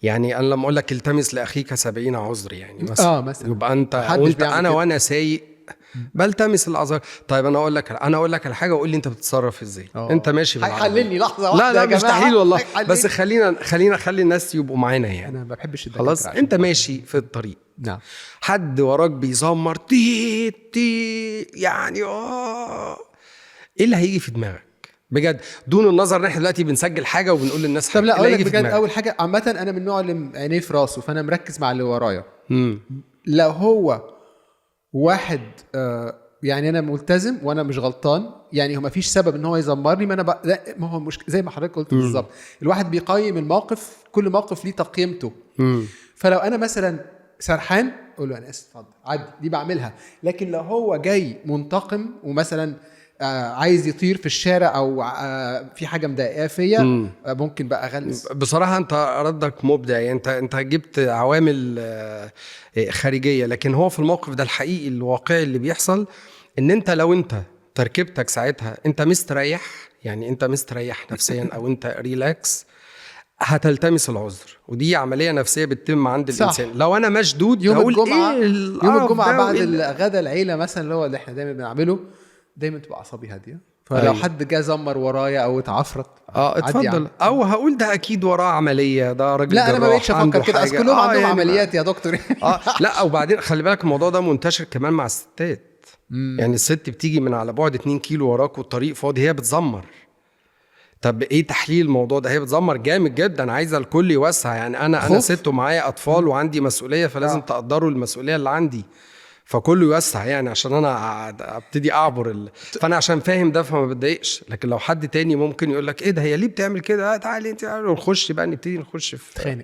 يعني انا لما اقول لك التمس لاخيك 70 عذر، يعني مثلا، مثلا. يبقى انت محدش وانت بيعمل انا كده. وانا سايق بلتمس الاعذار. طيب انا اقول لك على حاجة وقول لي انت بتتصرف ازاي. انت ماشي بالعربية. هيحللني، لحظة واحدة لا لا يا مش جماعة. تحليل والله، هيحللني. بس خلينا خلي الناس يبقوا معانا يعني. انا ما بحبش الدكاترة خلاص، عشان انت ماشي في الطريق، حد وراك بيزمر تي تي، يعني ايه اللي هيجي في دماغك بجد، دون النظر ان احنا دلوقتي بنسجل حاجة وبنقول للناس طب حاجة؟ لا، إيه اللي اقول لك هيجي في بجد. دماغك؟ اول حاجه، عامة انا من النوع اللي عينيه في راسه، فانا مركز مع اللي ورايا. لو هو واحد يعني انا ملتزم وانا مش غلطان، يعني هو ما فيش سبب ان هو يزمرني، ما انا لا، ما هو مش زي ما حضرتك قلت بالظبط، الواحد بيقيم الموقف، كل موقف ليه تقييمته. فلو انا مثلا سرحان اقول له انا اسف، اتفضل عدي، دي بعملها. لكن لو هو جاي منتقم ومثلا عايز يطير في الشارع او في حاجة مضايقاه فيا، ممكن بقى اغلس. بصراحة انت ردك مبدع، يعني انت جبت عوامل خارجيه، لكن هو في الموقف ده الحقيقي الواقعي اللي بيحصل ان انت لو انت تركيبتك ساعتها انت مستريح، يعني انت مستريح نفسيا او انت relax، هتلتمس العذر، ودي عملية نفسية بتتم عند الانسان. لو انا مشدود يوم هقول الجمعة إيه يوم القرف الجمعة ده بعد وإيه الغدا العيلة مثلا، اللي هو اللي احنا دايما بنعمله، دايما تبقى اعصابي هاديه، فلو حد جه زمر ورايا او اتعفرت عدي يا اتفضل عم. او هقول ده اكيد وراه عمليه، ده راجل لا، انا ما جراح، بقتش افكر عنده كده، اصل حاجة. كلهم عندهم يعني عمليات يا دكتور. لا، وبعدين خلي بالك الموضوع ده منتشر كمان مع الستات. يعني الست بتيجي من على بعد 2 كيلو وراك والطريق فاضي، هي بتزمر. طب ايه تحليل الموضوع ده؟ هي بتزمر جامد جدا، عايزه الكل يوسع. يعني انا خوف. ست ومعايا اطفال وعندي مسؤوليه، فلازم تقدروا المسؤولية اللي عندي، فكله يوسع يعني عشان انا ابتدي اعبر فانا عشان فاهم ده فما بتضايقش. لكن لو حد تاني ممكن يقول لك ايه ده، هي ليه بتعمل كده؟ تعالي انت، ونخش بقى نبتدي نخش في تخانق.